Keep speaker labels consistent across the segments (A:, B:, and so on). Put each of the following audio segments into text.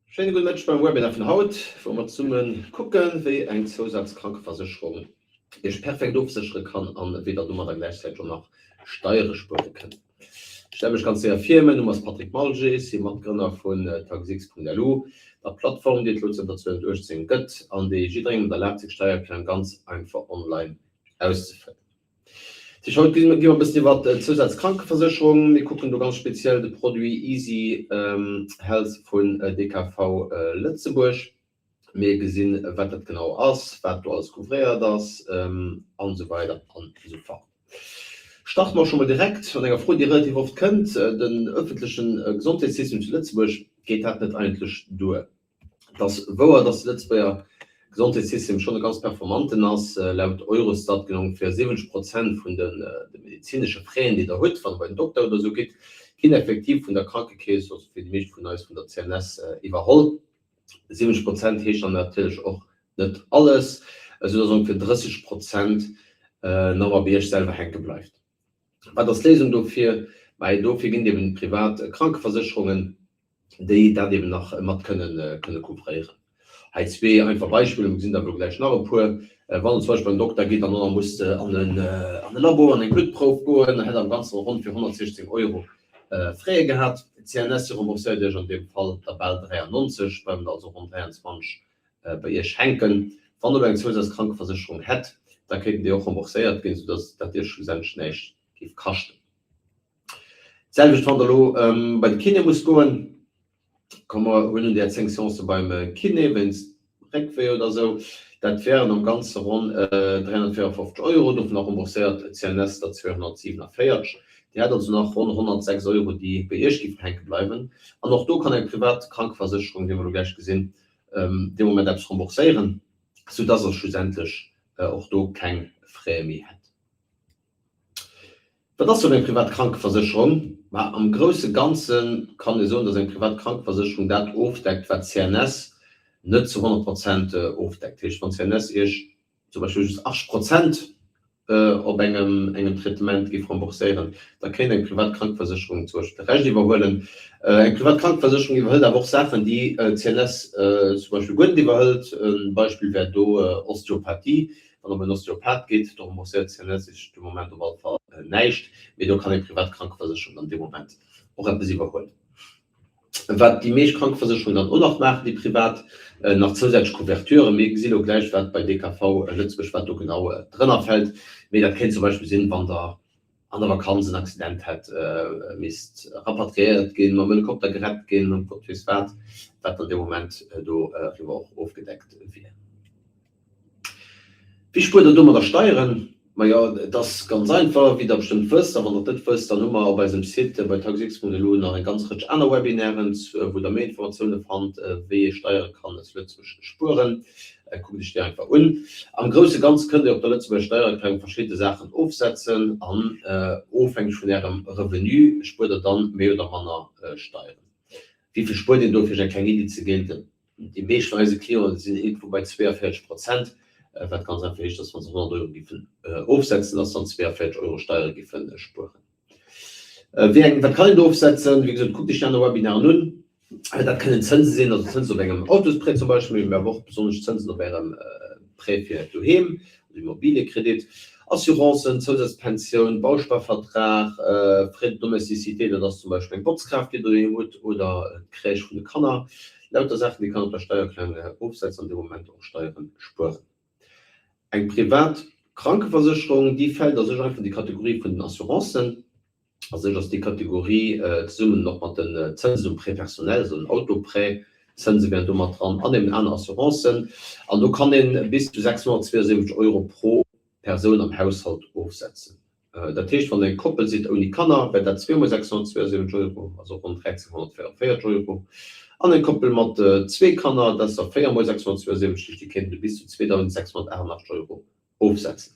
A: Schéine gudde Mëtteg beim Webinar vun haut, wou mer zesumme kucken, wéi eng Zousazkrankeversécherung Iech perfekt ofséchere kann an wéi Der domadder gläichzäiteg och nach Steiere spuere kënnt. Ech stelle mech ganz séier vir, Mäin Numm ass Patrick Malget, ech si Matgrënner vun Taxx.lu, der Plattform, déi et elo zënter 2018 gëtt an déi jidderengem et erlaabt, seng Steiererklärung ganz einfach online auszefëllen. Sich haut gi mer e bëssen iwwert d'Zousazkrankeversécherung. Mir kucken do ganz speziell de Produit Easy Health vun DKV Lëtzebuerg. Mir gesinn, wat dat genau ass, wat do alles couvréiert ass an esou weider an esou fort. Starte mer scho mol direkt mat enger Fro, déi relativ oft kënnt, Den ëffentleche Gesondheetssystem zu Lëtzebuerg, geet dat net eigentlech duer? Et ass wouer, dass de Lëtzebuerger Gesondheetssystem schonn e ganz performanten ass. Laut Eurostat ginn ongeféier 70 Prozent vun de medezinesche Fräen, déi Der hutt, wann Der bei den Dokter oder esou gitt, ginn effektiv vun der Krankekeess, also fir déi meescht vun eis vun der CNS, iwwerholl. 70 Prozent heescht dann natierlech och net alles, esou dass ongeféier 30 Prozent nach ëmmer bei Iech selwer hänke bleift. Wat ass d'Léisung dofir? Mä dofir ginn et eben privat Krankeversécherungen. déi dat eben nach mat kënnen kënne couvréieren. Hei zwee einfach Beispiller, mir gesinn der elo gläich nach e puer. Wann Der zum Beispill beim Dokter gitt an dann musst an en an e Labo an eng Bluttprouf goen, da hätt Der am Ganzen ronn fir 116 Euro Frais gehat. D'CNS rembourséiert Iech an deem Fall der bal 93, bleiwen der also ronn 23 bei Iech hänken. Wann Der elo eng Zousazkrankeversécherung hätt, da kéinten déi och rembourséiert ginn, soudass dat Iech schlussendlech näischt géif kaschten. D'selwecht wann der elo bei de Kiné musst goen, komm mer hunn un där 10 Seancë beim Kiné wéinst Réckwéi oder esou, dat wären am Ganze ronn 354 Euro, dovunner rembourséiert d'CNS der 247. Dir hätt also nach ronn 106 Euro, déi bei Iech géifen hänke bleiwen. An och do kann eng privat Krankeversécherung, wéi mer elo gläich gesinn, dee Moment eppes rembourséieren, soudass Der schlussendlech och do keng Frais méi hätt. Wat ass dann eng privat Krankeversécherung? Ma am grousse Ganze kann ee soen, datt eng privat Krankeversécherung dat ofdeckt, wat d'CNS net zu 100 Prozent ofdeckt. Heescht, wann d'CNS Iech zum Beispill just 80 Prozent op engem engem Traitement géif rembourséieren, da kéint eng privat Krankeversécherung zum Beispill de Rescht iwwerhuelen. Eng privat Krankeversécherung iwwerhëlt awer och Saachen, déi d'CNS zum Beispill guer net iwwerhëlt. E Beispill wär do Osteopathie. Wann op en Osteopath geet, do rembourséiert d'CNS sech de Moment op alle Fall näischt, mee do kann eng privat Krankeversécherung dann dee Moment och eppes iwwerhuelen. Wat déi meescht Krankeversécherungen dann och nach maachen, déi privat, nach zousätzlech Couverturen. Mir gesi lo gläich, wat bei DKV Lëtzebuerg, wat do genau drënner fält, mee dat kéint zum Beispill sinn, wann Der an der Vakanz en Accident hätt misst rapatriéiert ginn, mam Helikopter gerett ginn an Gott weess wat, wat dann dee Moment doriwwer och ofgedeckt wier. Wéi spuert Der domadder Steieren? Majo, et ass ganz einfach, wéi Der bestëmmt wësst, a wann Der et net wësst, dann hu mer op eisem Site bei taxx.lu nach eng ganz Rëtsch aner Webinairen, wou Der méi Informatioune fannt, wéi ee Steiere kann zu Lëtzebuerg spueren. Kuckt Iech déi einfach un. Am grousse Ganze kënnt Dir op der Lëtzebuerger Steiererklärung verschidde Saachen ofsetzen an ofhängeg vun Ärem Revenu spuert Der dann méi oder manner Steieren. Wéi vill spuert een do, fir Iech eng kleng Iddi ze ginn? Déi meescht vun eise Clienten sinn iergendwou bei 42 Prozent, wat ganz einfach heescht, dass wa se 100 Euro giffen ofsetzen, dass se dann 42 Euro Steiere giffe spueren. Wéi eng, wat kann een do ofsetzen? Wéi gesot, kuckt Iech déi aner Webinaren un. Dat kënnen Zënse sinn, also Zënsen op engem Autosprêt zum Beispill, mee awer och besonnesch Zënsen op Ärem Prêt fir doheem, also Immobiliëkredit, Assurancen, Zousazpensioun, Bausparvertrag, Frais de domesticité, dat ass zum Beispill eng Botzkraaft, déi Der doheem hutt, oder d'Crèche vun de Kanner. Lauter Saachen, déi kann op der Steiererklärung ofsetzen an dee Moment och Steiere spueren. Eng privat Krankeversécherung, déi fält a sech einfach an déi Kategorie vun den Assurancen. A sech ass déi Kategorie zesummen och mat den Zënsen um Prêt personnel, also den Autoprêt, Zënse wären do mat dran, an eben aner Assurancen. An do kann ee bis zu 672 Euro pro Persoun am Haushalt ofsetzen. Dat heescht, wann Der eng Koppel sidd ouni Kanner, wär dat zweemol 672 Euro, also ronn 1.344 Euro. An eng Koppel mat zwee Kanner, dat ass da véiermol 672, heescht, déi kéinten du bis zu 2.688 Euro ofsetzen.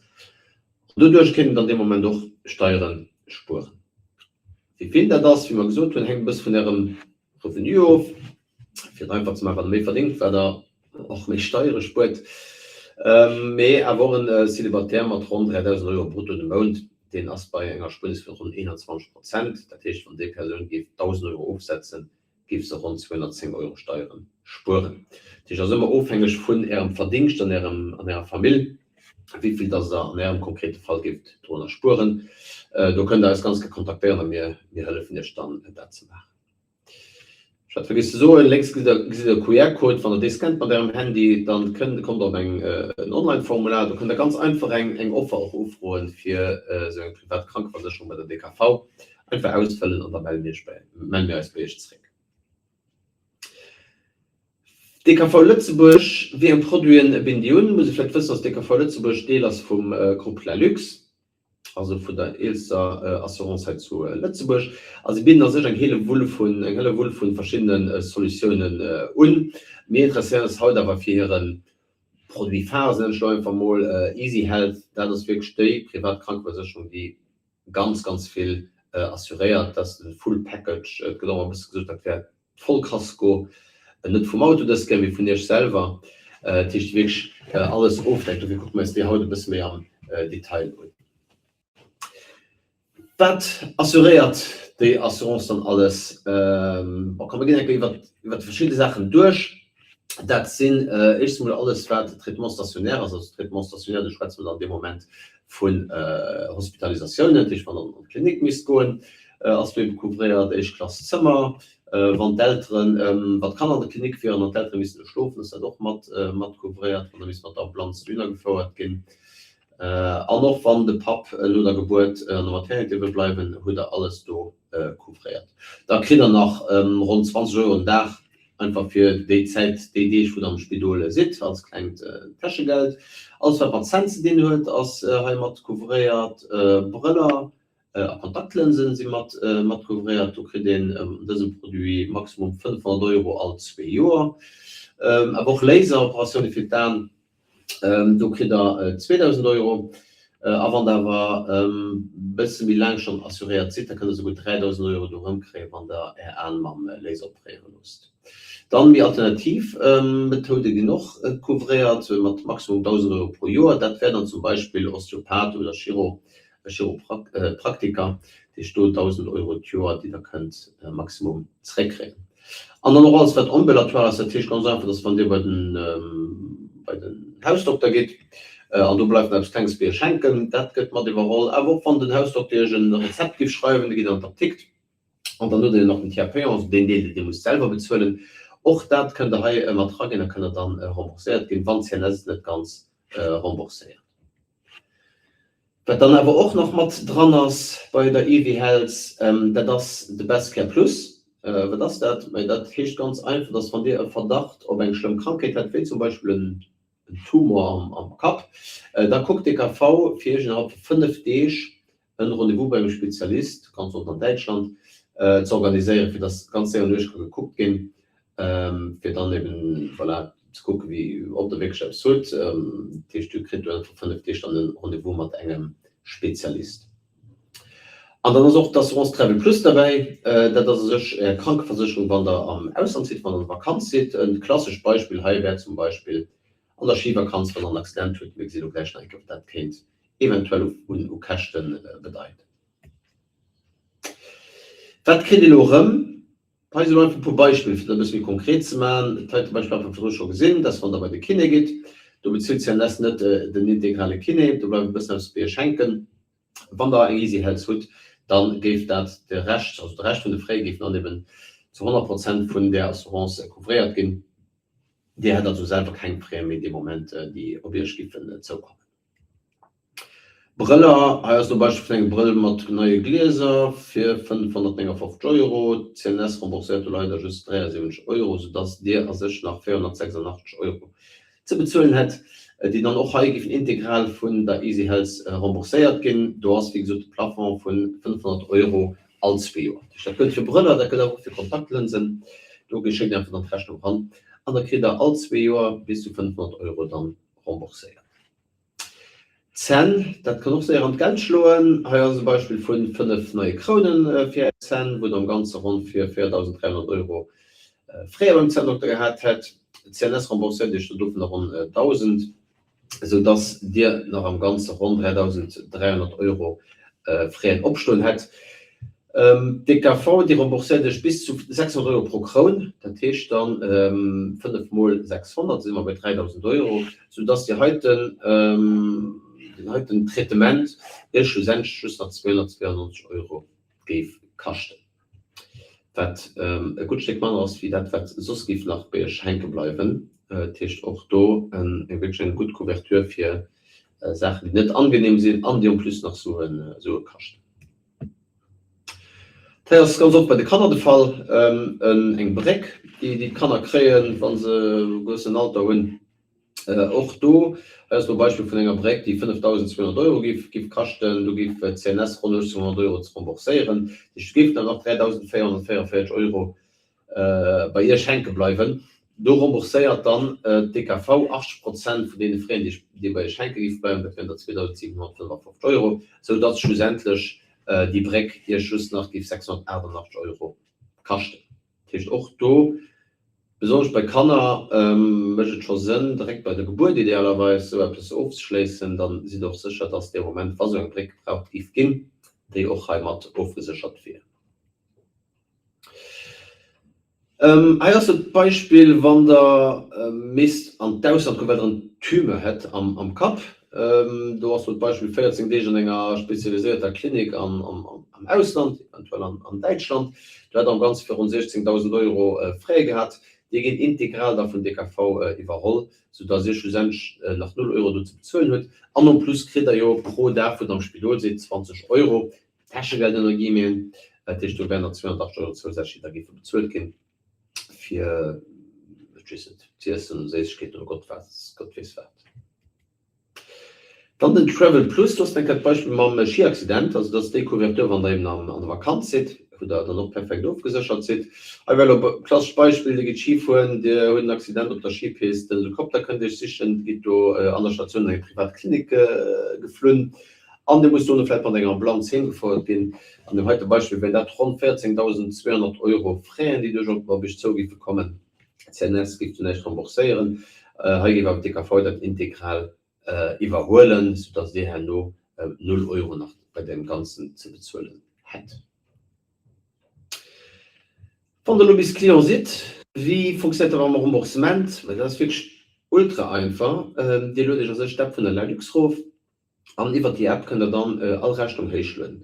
A: An doduerch kéinten dann dee Moment och Steiere spueren. Wéi vill dat ass, wéi mer gesot hunn, hänkt e bësse vun Ärem Revenu of. Fir et einfach ze maachen, wat Der méi verdéngt, wat Der och méi Steiere spuert. Mee awer och en Célibataire mat ronn 3.000 Euro brutto de Mount, deen ass bei enger Spuernis vun ronn 21 Prozent. Dat heescht, wann déi Persoun géif 1.000 Euro ofsetzen, Géif se ronn 210 Euro Steieren spueren. Dat heescht, ass ëmmer ofhängeg vun Ärem Verdingscht an Ärem, an Ärer Famill, wéi vill dass Der an Ärem konkrete Fall géift dorunner spueren. Do kënnt Der eis ganz gär kontaktéieren a mir, mir hëllefen Iech dann, dat ze maachen. Ech hat vergiess ze soen, lénks gesitt Der, gesitt Der e QR-Code. Wann Der dee scannt mat Ärem Handy, dann kënnt, kommt Der op eng, en Online-Formular. Do kënnt Der ganz einfach eng, eng Offer och ufroen fir esou eng privat Krankeversécherung bei der DKV. Einfach ausfëllen an da melle mir iech bei, melle mir eis bei iech zeréck. DKV Lëtzebuerg, Wéi eng Produiten binn déi un? Muss ee vläicht wëssen, dass DKV Lëtzebuerg Deel ass vum Groupe Lalux, also vun der eelster Assurance hei zu Lëtzebuerg. A si bidden a sech eng hele Wull vun, eng helle Wull vu verschiddene Solutiounen un. Mir interesséieren eis haut awer fir hire Produit phare, nennen ech elo einfach mol, Easyhealth. Dat ass wierklech déi privat Krankeversécherung, déi ganz ganz vill assuréiert, dat ass de full package, et gëtt och ëmmer e bësse gesot, dat wär d'Vollkasko, net vum Auto dës Kéier, mee vun Iech selwer, dat heescht déi wierklech alles ofdeckt. Dofir kucke mir eis déi haut e bësse méi am Detail un. Wat assuréiert déi Assurance dann alles? Bon, komm mir ginn eng Kéier iwwert déi verschidde Saachen duerch. Dat sinn éischtens emol alles, wat Traitement stationnaire ass. Also Traitement stationnaire, do schwätze mer dann dee Moment vun Hospitalisatiounen, dat heescht, wann Der an d'Klinik misst goen, ass do ebe couvréiert, éischt Klass Zëmmer. Wann d'Elteren, wann d'Kanner an der Klinik wieren an d'Eltere missten do schlofen, ass dat och mat mat couvréiert, wann da misst mat der Ambulanz dohinner gefouert ginn. An och wann de Papp no der Gebuert an der Maternité wëll bleiwen, hutt Der alles do couvréiert. Da kritt Der nach ronn 20 Euro den Dag Einfach fir déi Zäit, déi Deeg wou der am Spidol sidd, als klengt Täschegeld. Alles wat mat Zänn ze dinn huet ass hei mat couvréiert. Brëller a Kontaktlënsen si mat mat couvréiert. Do kritt een an dësem Produit maximum 500 Euro all zwee Joer. Awer och Laseroperatioune fir d'Aen Do kritt der 2.000 Euro. A wann der awer e bësse méi laang schonn assuréiert sidd, da kënnt der souguer 3.000 Euro do erëmkréien, wann der Är Aen mam Laser operéiere loosst. Dann méi alternativ Methoude ginn och couvréiert mat maximum 1.000 Euro pro Joer. Dat wär dann zum Beispill Osteopath oder Chiro, Chiropraktiker, dat heescht do 1.000 Euro d'Joer, déi der kënnt maximum zeréckkréien. An dann och alles wat ambulatoire ass, dat heescht ganz einfach, dass wann Dir bei den bei den Hausdokter gitt an do bleift nach eppes Klenges bei Iech hänken, dat gëtt mat iwwerholl. Awer och wann den Hausdokter Iech e Rezept géif schreiwen, da gitt Dir an d'Apdikt an dann hutt Dir nach den Tiers payant, also deen Deel, deen Dir musst selwer bezuelen. Och dat kënnt Der hei mat eraginn a kënnt Der dann rembourséiert ginn, wann d'CNS et net ganz rembourséiert. Wat dann awer och nach mat dran ass bei der EV Health, dat ass de Best Care Plus. Wat ass dat? Mä dat heescht ganz einfach, dass wann Dir e Verdacht op eng schlëmm Krankheet hätt, wéi zum Beispill en Tumor am Kapp, da kuckt d'DKV fir Iech innerhalb vu 5 Deeg en Rendez-vous bei engem Spezialist, ganz oft an Däitschland, ze organiséieren, fir dass ganz séier an Iech ka gekuckt ginn, fir dann eben, voilà, ze kucken, wéi, ob Der wierklech eppes hutt. Dat heescht, Dir kritt do einfach 5 Deeg dann e Rendez-vous mat engem Spezialist. An dann ass och d'Assurance Travel Plus derbäi. Dat ass u sech Är Krankeversécherung, wann Der am Ausland sidd, wann Der an der Vakanz sidd. E klassescht Beispill hei wär zum Beispill an der Schivakanz, wann Der en Accident hutt. Mir gesi lo gläich nach eng Kéier, wat dat kéint eventuell u Käschte bedeiten. Wat kritt ee lo erëm? Hei sinn elo einfach e puer Beispiller, fir dat e bësse méi konkret ze maachen. Dat heite Beispill hat mer virdru scho gesinn, dass wann Der bei de Kiné gitt, do bezilt d'CNS net den integrale Kiné, do bleift e bëssen eppes bei Iech hänken. Wann Der eng Easyhealth hutt, da géif dat de Rescht, also de Rescht vun de Frais géifen dann eben zu 100 Prozent vun där Assurance couvréiert ginn. Dir hätt also selwer keng Frais méi dee Moment, déi op Iech géifen zoukommen. Brëller, hei ass elo Beispill vun engem Brëll mat neie Glieser fir 559 Euro. D'CNS rembourséiert do leider just 73 Euro, soudass Dir a sech nach 486 Euro ze bezuelen hätt, déi dann och hei géifen integral vun der Easyhealth rembourséiert ginn. Do ass wéi gesot de Plafond vu 500 Euro all zwee Joer. Dat gëllt fir Brëller, dat gëllt awer och fir Kontaktlënsen. Do schéckt Dir einfach dann d'Rechnung eran an da kritt Der all zwee Joer bis zu 500 Euro dann rembourséiert. Zänn, dat kann och séier an d'Geld schloen. Hei ass e Beispill vu 5 neie Kroune fir Är Zänn, wou Der am Ganze ronn fir 4.300 Euro fréier beim Zänndokter gehat hätt. D'CNS rembourséiert Iech do dovunner ronn 1.000, esou dass Dir nach am Ganze ronn 3.300 Euro Fräen opstoen hätt. D'DKV, déi rembourséiert Iech bis zu 600 Euro pro Kroun, dat heescht dann 5 mol 600, da si mer bei 3.000 Euro, soudass déi heiten, deen heiten Traitement Iech schlussendlech just nach 292 Euro géif kaschten, wat e gutt Stéck manner ass wéi dat, wat soss géif nach bei Iech hänke bleiwen. Dat heescht och do eng wierklech eng gutt Couverture fir Saachen, déi net angenehm sinn an déi en plus nach Sue kaschten. Dat ass ganz oft bei de Kanner de Fall, eng Bréck, déi d'Kanner kréien, wa se e gewëssenen Alter hunn. Och do, hei ass elo e Beispill vun enger Bréck, déi 5.200 Euro géif kaschten. Do géif d'CNS ronn 1.800 Euro ze rembourséieren. Dat heescht, do géifen dann nach 3.444 Euro bei Iech hänke bleiwen. Do rembourséiert dann d'DKV 80 Prozent vun deene Fräen, déi bei Iech hänke géife bleiwen, dat wären der 2.755 Euro, sou datt schlussendlech déi Bréck Iech just nach géif 688 Euro kaschten. Dat heescht, och do, besonnesch bei Kanner, mécht et scho Sënn, direkt bei der Gebuert idealerweis esou eppes ofzeschléissen. Dann sidd Der och sécher, datt dee Moment, wa sou eng Bréck gebraucht géif ginn, déi och hei mat ofgeséchert wier. Hei ass et d'Beispill, wann Der misst an d'Ausland goen, well Der en Tumeur hätt am Kapp. Do ass lo d'Beispill 14 Deeg an enger spezialiséierter Klinik am Ausland, eventuell an Däitschland. Do hätt Der am Ganze fir ronn 16.000 Euro Frais gehat. Déi ginn integral da vun DKV iwwerholl, soudass Dir schlussendlech nach null Euro do ze bezuelen hutt. An en plus kritt Der jo pro Dag, wou Der am Spidol sidd, 20 Euro. Täschegeld ënner Guillemeten, dat heescht do wären der 280 Euro zousätzlech, déi da géife bezuelt ginn, fir, ech weess net, z'iessen, Séissegkeeten oder Gott weess, Gott weess wat. Dann den Travel Plus, do ass eng Kéier d'Beispill mam Schiaccident, also dat ass déi Couverture, wann der eben an der Vakanz sidd, wou der dann och perfekt ofgeséchert sidd. Hei war elo e klassescht Beispill, Dir gitt Schi fueren, Dir hutt en Accident op der Schipist, den Helikopter kënnt Iech sichen, Dir gitt do an der Statioun an eng privat Klinik geflunn, An dee muss dono vläicht mat enger Ambulanz heemgefouert ginn. An deem heite Beispill wären dat ronn 14.200 Euro Fräen, déi duerch op iech zou géife kommen. D'CNS géif do näischt rembourséieren. Hei géif awer d'DKV dat integral iwwerhuelen, soudass Dir herno null Euro nach bei deem Ganzen ze bezuelen hätt. Wann Der elo bis Client sidd, wéi funktionéiert dat mam Remboursement? Well dat ass wierklech ultra einfach. Dir luet Iech a sech d'App vun der Lalux erof. An iwwert déi App kënnt der dann all Rechnung héichlueden.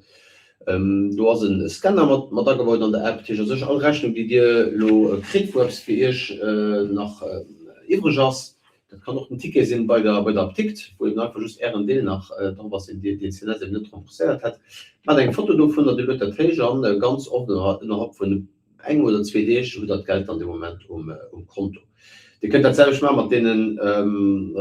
A: Do ass e Scanner mat mat agebaut an der App. Dat heescht a sech all Rechnung déi dir elo kritt, wou eppes fir iech nach iwwreg ass, dat kann och den Ticket sinn bei der bei der Apdikt, wou eben einfach just ären Deel nach drop ass, deen dir deen d'CNS eben net rembourséiert hätt. Maacht eng Foto dovunner, dir luet dat héich an ganz oft ënnerhalb vun engem oder zwee Deeg hutt der d'Geld dann dee Moment um Konto. Dir kënnt dat selwecht maache mat deene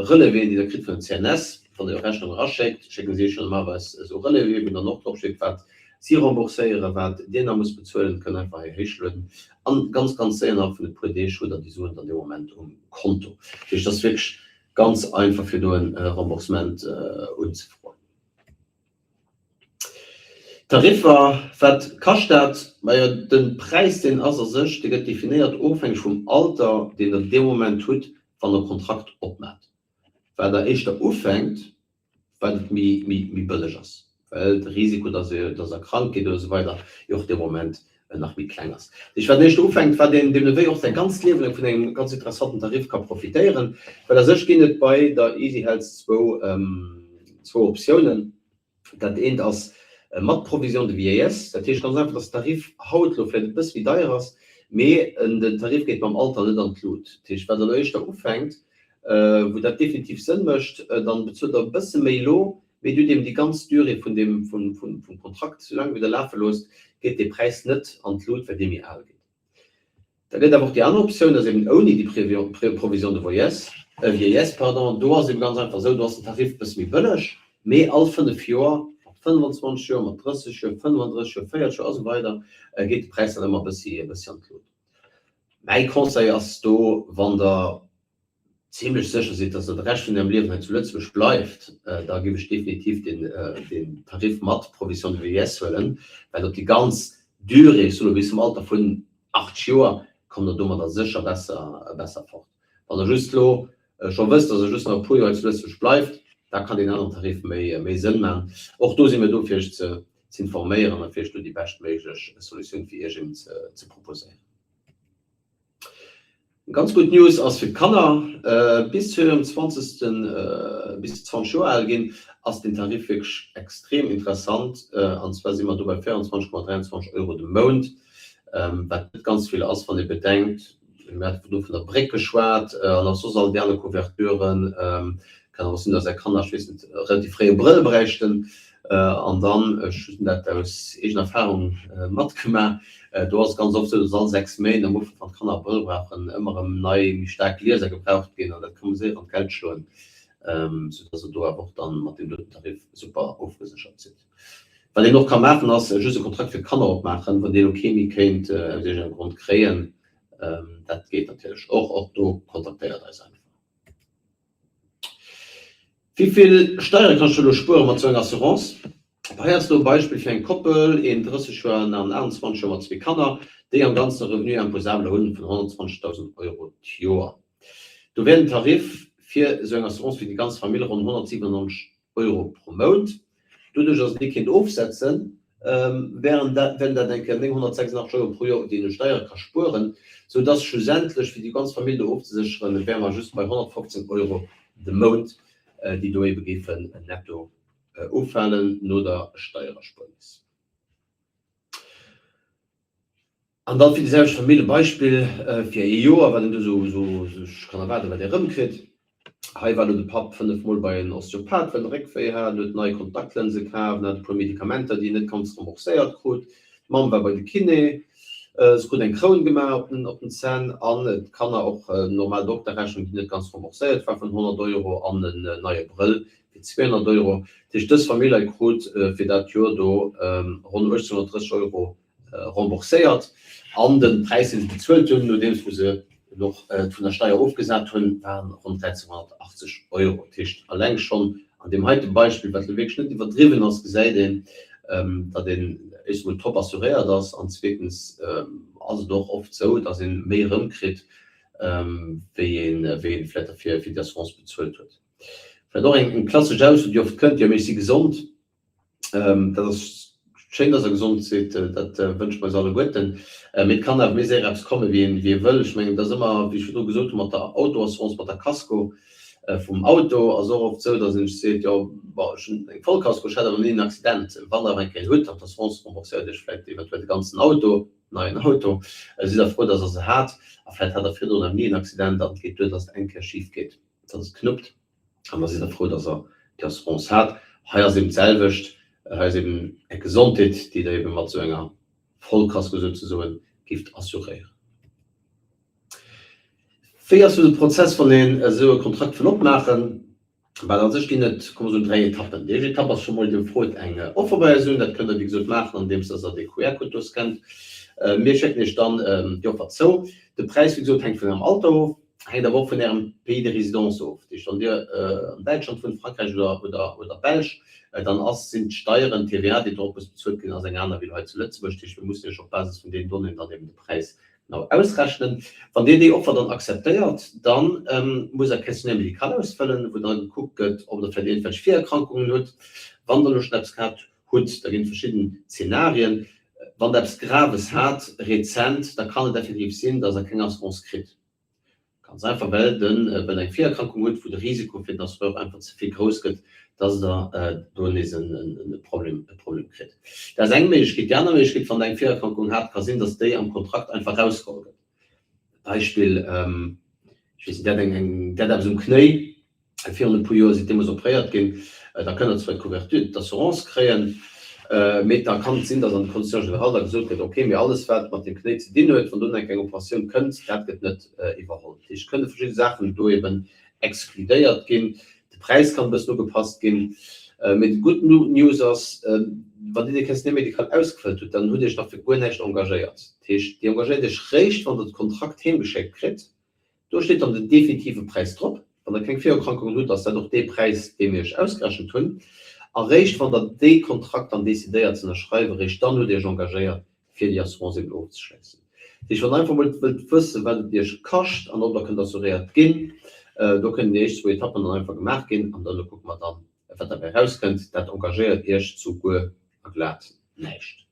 A: Relevéen, déi der kritt vun der CNS. Wann der Är Rechnung eraschéckt, schécke si iech jo normalerweis esou Relevéen, wou dann och drop steet, wat si rembourséieren, wat dir nach musst bezuelen. Kënnt einfach hei héichlueden an ganz, ganz séier, innerhalb vun e puer Deeg, hutt der déi Suen dann dee Moment um Konto. Dat heescht, et ass wierklech ganz einfach, fir do e Remboursement unzefroen. Tariffer, wat kascht dat? Majo, de Präis, deen ass a sech, dee gëtt definéiert ofhängeg vum Alter, deen Der dee Moment hutt, wann Der Kontrakt opmaacht. Wat Der éischter ufänkt, wat et méi, méi bëlleg ass, well de Risiko, dass dass Der krank gitt oder esou weider, jo och dee Moment nach méi kleng ass. Dat heescht, wat een éischter ufänkt, wat een deemno wéi och säi ganzt Liewe laang vun engem ganz interessanten Tarif ka profitéieren, well a sech ginn et bei der Easyhealth zwou, zwou Optiounen. Dat eent ass mat Provision de vieillesse, dat heescht ganz einfach, dass den Tarif haut elo vläicht e bësse méi deier ass, mee den Tarif geet mam Alter net an d'Lut. Dat heescht, wat Der elo éischter ufänkt, wou dat definitiv Sënn mécht, dann bezuelt Der e bësse méi elo, mee Dir hutt eben déi ganz Durée vun deem, vum Kontrakt, soulaang wéi Der lafe loosst, geet dee Präis net an d'Lut, well Dir méi al gitt. Da gëtt awer och déi aner Optioun, dat ass eben ouni déi Provision de voyesse, vieillesse, pardon. Do ass et eben ganz einfach esou, do ass den Tarif e bësse méi bëlleg, mee all 5 Joer, mat 25 Joer, mat 30 Joer, 35 Joer, 40 Joer a sou weider, geet de Präis dann ëmmer e bëssi, e bëssi an d'Lut. Mäi Conseil ass do, wann Der zimlech sécher sidd, dass Der de Rescht vun Ärem Liewen hei zu Lëtzebuerg bleift, da géif ech definitiv den Tarif mat Provision de vieillesse huelen, well op déi ganz Durée, ech soe lo bis zum Alter vun 80 Joer, kommt Der domadder sécher besser besser fort. Wann Der just elo scho wësst, dass Der just nach e puer Joer hei zu Lëtzebuerg bleift, da kann deen aneren Tarif méi méi Sënn maachen. Och do si mir do fir Iech ze. z'informéieren a fir iech do déi beschtméiglech Solutioun fir iech eben ze proposéieren. Ganz gutt News ass fir d'Kanner, bis zu hirem zwanzegsten, bis se 20 Joer al ginn, ass den Tarif wierklech extrem interessant. An zwar si mer do bei 24,23 Euro de Mount, wat net ganz vill ass, wann ee bedenkt, mir hate virdru vun der Bréck geschwat an och soss all déi aner Couverturen. Kann awer och sinn, dass är Kanner, ech weess net, relativ fréi e Brëll bräichten. An dann, ech hunn dat aus eegener Erfahrung matgemaach, do ass et ganz oft esou, dass all 6 Méint am Ufank, wann d'Kanner e Brëll brauchen, ëmmer erëm nei, méi staark Glieser gebraucht ginn an dat ka séier an d'Geld schloen, soudass Der do awer och dann mat deem doten Tarif super ofgeséchert sidd. Wat een och ka maachen, ass just e Kontrakt fir d'Kanner opmaachen, wann déi elo kee méi kéint aus iergendengem Grond kréien. Dat geet natierlech och. Och do kontaktéiert eis einfach. Wéi vill Steiere kann ech elo spuere mat sou enger Assurance? Hei ass elo e Beispill fir eng Koppel, een 30 Joer an 28 Joer mat zwee Kanner, déi am Ganzen e Revenu imposable hunn vun 120.000 Euro d'Joer. Do wär den Tarif fir esou eng Assurance fir déi ganz Famill ronn 197 Euro pro Mount. Doduerch, dass een déi kéint ofsetzen, wären dat wären dat eng Kéier 986 Euro pro Joer, déi een u Steiere ka spueren, sou dass schlussendlech, fir déi ganz Famill do ofzesécheren, wäre mer just bei 115 Euro de Mount, déi do ebe géifen netto ufalen no der Steiererspuernis. An dann fir déi selwecht Famill e Beispill fir ee Joer, wat een do esou sech kann erwaarden, wat ee erëmkritt. Hei war elo de Papp 5 Mol bei en Osteopath, well en Réckwéi hat, en huet nei Kontaktlënse kaf, en hat e puer Medikamenter, déi en net ganz rembourséiert krut. D'Mamm war bei de Kiné, se krut eng Kroun gemaach op den op den Zänn an d'Kanner och normal Dokterrechnung, déi net ganz rembourséiert war, vun 100 Euro an en neie Brëll fir 200 Euro. Dat heescht, dës Famill hei krut fir dat Joer do ronn 1.830 Euro rembourséiert an de Präis deen se bezuelt hunn, nodeems wou se en och vun der Steier ofgesat hunn, waren ronn 1.380 Euro. Dat heescht alleng schonn an deem heite Beispill, wat elo wierklech net iwwerdriwwen ass, gesäit een, datt een éischtens emol top assuréiert ass an zweetens ass et och oft esou, datt ee méi erëmkritt, wéi ee vläicht derfir fir déi Assurance bezuelt huet. Vläicht och eng klassesch Ausso, déi oft kënnt, Jo, mee ech si gesond. Dat ass schéin, dass Der gesond sidd, dat wënsche mer eis alleguerten. Mee et kann awer méi séier eppes kommen, wéi een, wéi ee wëll. Ech mengen, et ass ëmmer, wéi ech virdru gesot hunn, mat der Autoassurance, mat der Kasko vum Auto ass och oft esou, dass een sech seet, jo, bon, ech hunn eng Vollkasko, ech hat awer ni en Accident. Wann Der awer eng Kéier een hutt, an d'Assurance rembourséiert Iech vläicht eventuell de ganzen Auto, neien Auto, sidd Der frou, dass Der se hat. A vläicht hat Der virdrun awer ni en Accident an et geet duer, dass et eng Kéier schif geet, dass et knuppt. An da sidd Der frou, dass Der déi Assurance hat. Hei ass eben d'selwecht. Hei ass eben Är Gesondheet, déi Der ebe mat esou enger Vollkasko souzesoen géift assuréieren. Wéi ass esou de Prozess, wann een esou e Kontrakt wëll opmaachen? Well a sech ginn et, komm mer soen, dräi Etappen. Déi éischt Etapp ass scho mol, Dir frot eng Offer bei eis un. Dat kënnt Der, wéi gesot, maachen, andeems dass Der dee QR-Code do scannt. Mir schécken Iech dann déi Offer zou. De Präis, wéi gesot, hänkt vun Ärem Alter of. Hänkt awer och vun Ärem Pays de résidence of. Dat heescht, wann Dir an Däitschland wunnt, Frankräich oder oder Belsch, dann ass, sinn d'Steieren, d'TVA, déi drop muss bezuelt ginn, ass eng aner wéi hei zu Lëtzebuerg. Dat heescht, mir mussen Iech op Basis vun deenen Donnéeën dann eben de Präis genau ausrechnen. Wann Dir déi Offer dann akzeptéiert, da musst Der e Questionnaire médical ausfëllen, wou da gekuckt gëtt, ob Der vläicht iergendwelch Virerkrankungen hutt. Wann Der elo schonn eppes gehat hutt, da ginn et verschidden Zenarien. Wann Der eppes Graves hat, rezent, da kann et effektiv sinn, dass Der keng Assurance kritt. Ganz einfach, well de well Der eng Virerkrankung hutt, wou de Risiko fir den Assureur einfach ze vill grouss gëtt, dass Der do nees e Problem e Problem kritt. Dat ass eng Méiglechkeet. Déi aner Méiglechkeet, wann Der eng Virerkrankung hat, ka sinn, dass déi am Kontrakt einfach erausgeholl gëtt. Beispill, ech weess net, Der hat eng eng Der hat eppes um Knéi, Virun e puer Joer sidd deemools opréiert ginn. Da kënnt Der zwar d'Couverture d'assurance kréien, mee da kann et sinn, datt an de Conditions générales da gesot gëtt, okay, mee alles wat mat dem Knéi ze dinn huet, wann do eng Operatioun kënnt, dat gëtt net iwwerholl. Dat heescht, et kënne verschidde Saachen do eben exkludéiert ginn. De Präis kann e bëssen ugepasst ginn. Mee déi gutt News ass, wann Dir dee Questionnaire médical ausgefëllt hutt, dann hutt Dir Iech nach fir guer näischt engagéiert. Dat heescht, Dir engagéiert Iech réischt, wann Der de Kontrakt heemgeschéckt kritt. Do steet dann den definitive Präis drop. Wann Der keng Virerkrankungen hutt, ass dat och dee Präis, dee mir Iech ausgerechent hunn. A réischt wann Der dee Kontrakt dann decidéiert ze ënnerschreiwen, réischt dann hutt Dir Iech engagéiert, fir déi Assurance eben ofzeschléissen. Dat heescht, wann Der einfach mol wëllt wëssen, wat et Iech kascht an ob Der kënnt assuréiert ginn, do kënnen déi éischt zwou Etappen dann einfach gemaach ginn an duerno kucke mer dann, wat derbäi erauskënnt. Dat engagéiert Iech zu guer a glat. näischt.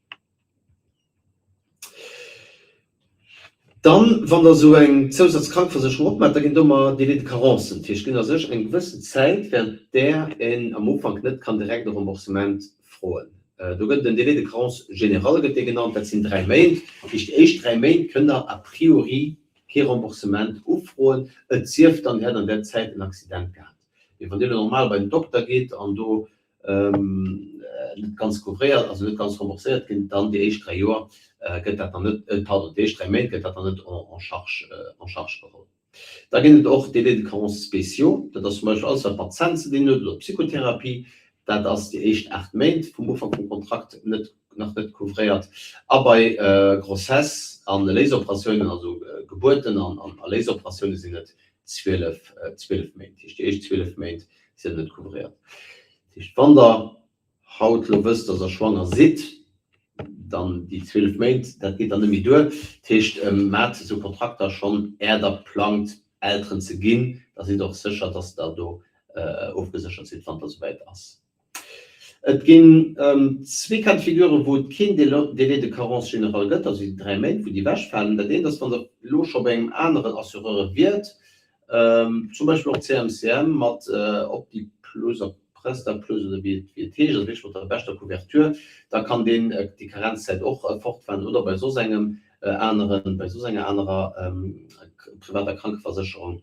A: Dann, wann Der esou eng Zousazkrankeversécherung opmaacht, da ginn et ëmmer Délais de carencen. Dat heescht, et ginn a sech eng gewëssen Zäit, während där een am Ufank net kann direkt e Remboursement froen. Do gëtt et en Délai de carence général, gëtt dee genannt, dat sinn 3 Méint. Dat heescht, déi éischt 3 Méint kënnt Der a priori kee Remboursement ufroen, et sief dann, Dir hätt an där Zäit en Accident gehat. Mee wann Dir elo normal bei den Dokter gitt an do net ganz couvréiert, also net ganz rembourséiert ginn, dann déi éischt 3 Joer gëtt dat dann net, pardon, déi éischt 3 Méint gëtt dat dann net en charge, en charge geholl. Da ginn et och Délais de carence spéciaux, dat ass zum Beispill alles wat mat Zänn ze dinn huet oder Psychotherapie, dat ass déi éischt 8 Méint vum Ufank vum Kontrakt net, nach net couvréiert. A bei Grossesse an Laseroperatiounen, also Gebuerten an Laseroperatioune sinn et 12, 12 Méint. Dat heescht déi éischt 12 Méint sinn net couvréiert. Dat heescht, wann Der haut elo wësst, dass Der schwanger sidd, dann déi 12 Méint, dat geet dann net méi duer. Dat heescht, maacht esou Kontrakter schonn, är Der plangt, Elteren ze ginn, da sidd Der och sécher, dass Der do ofgeséchert sidd, wann et da souwäit ass. Et ginn zwee Cas de figure, wou et keen Délai de carence général gëtt, also déi 3 Méint, wou déi ewechfalen. Dat eent ass, wann Der elo scho bei engem aneren Assureur wiert, zum Beispill och CMCM mat Optiplus a Prestaplus oder wéi et heescht, also wierklech mat der beschter Couverture, da kann deen déi Karenzzäit och fortfalen oder bei soss engem aneren, bei soss enger anerer privater Krankeversécherung.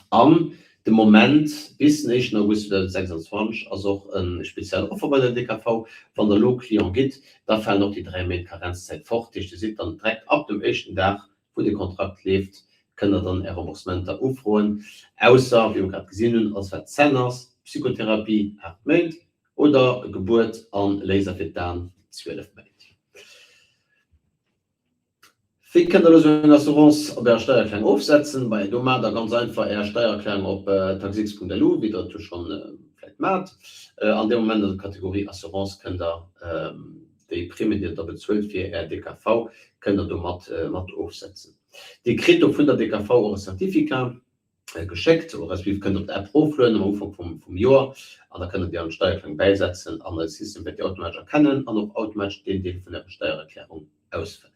A: An de Moment, bis den éischten August 2026, ass och e speziell Offer bei der DKV. Wann der elo Client gitt, da falen och déi 3 Méint Karenzzäit fort. Dat heescht, Dir sidd dann direkt ab dem éischten Dag, wou de Kontrakt leeft, kënnt der dann Är Remboursementer ufroen. Ausser, wéi mer grad gesinn hunn, alles wat Zänn ass, Psychotherapie, 8 Méint, oder Gebuert an Laser fir d'Aen, 12 Méint. Wéi kënnt der elo sou eng Assurance op Ärer Steiererklärung ofsetzen? Majo, do maacht der ganz einfach Är Steiererklärung op taxx.lu, wéi der et jo schonn vläicht maacht. An deem Moment an der Kategorie Assurance kënnt der déi Primen, déi der da bezuelt fir Är DKV, kënnt der do mat mat ofsetzen. Dir kritt do vun der DKV och e Certificat geschéckt, respektiv kënnt der op d'App eroflueden am Ufank vum vum Joer an da kënnt der déi an d'Steiererklärung bäisetzen an eise System wäert déi automatesch erkennen an och automatesch deen Deel vun Ärer Steiererklärung ausfëllen.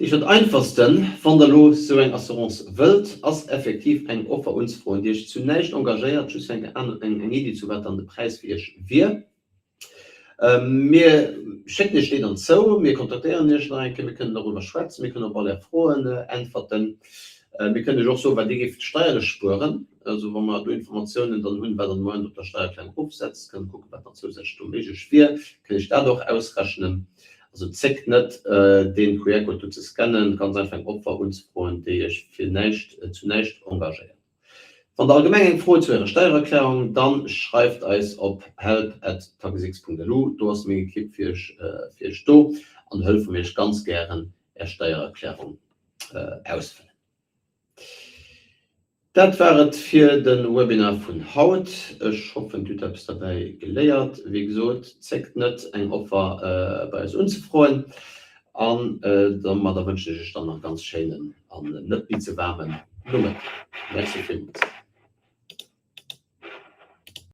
A: Dat heescht, dat Einfachsten, wann Der elo esou eng Assurance wëllt, ass effektiv eng Offer unzefroen, déi Iech zu näischt engagéiert, just fir eng eng Iddi ze hu wat dann de Präis fir Iech wier. Mir schécken Iech déi dann zou, mir kontaktéieren Iech nach eng Kéier, mir kënnen doriwwer schwätzen, mir kënnen op all Är Froen äntwerten. Mir kënnen Iech och soen, wat Dir géift steierlech spueren. Also wa mer do Informatiounen dann hunn, wat an de Moment op der Steiererklärung erofsetzt, kënnen kucken, wat nach zousätzlech do méiglech wier, kënn ech dat och ausrechnen. Also zéckt net, dee QR-Code do ze scannen, ganz einfach eng Offer unzefroen, déi Iech fir näischt, zu näischt engagéiert. Wann Der allgemeng eng Fro hutt zu Ärer Steiererklärung, dann schreift eis op help at taxx.lu. Do ass meng Ekipp fir Iech, fir Iech do an hëllefe mir Iech ganz gären, Är Steiererklärung ausfëllen. Dat war et fir de Webinar vun haut. Ech hoffen dir hutt eppes derbäi geléiert. Wéi gesot, zéckt net eng Offer bei eis unzefroen an domadder wënschen ech iech dann nach e ganz schéinen an net méi ze waarmen Nomëtteg. Merci villmools.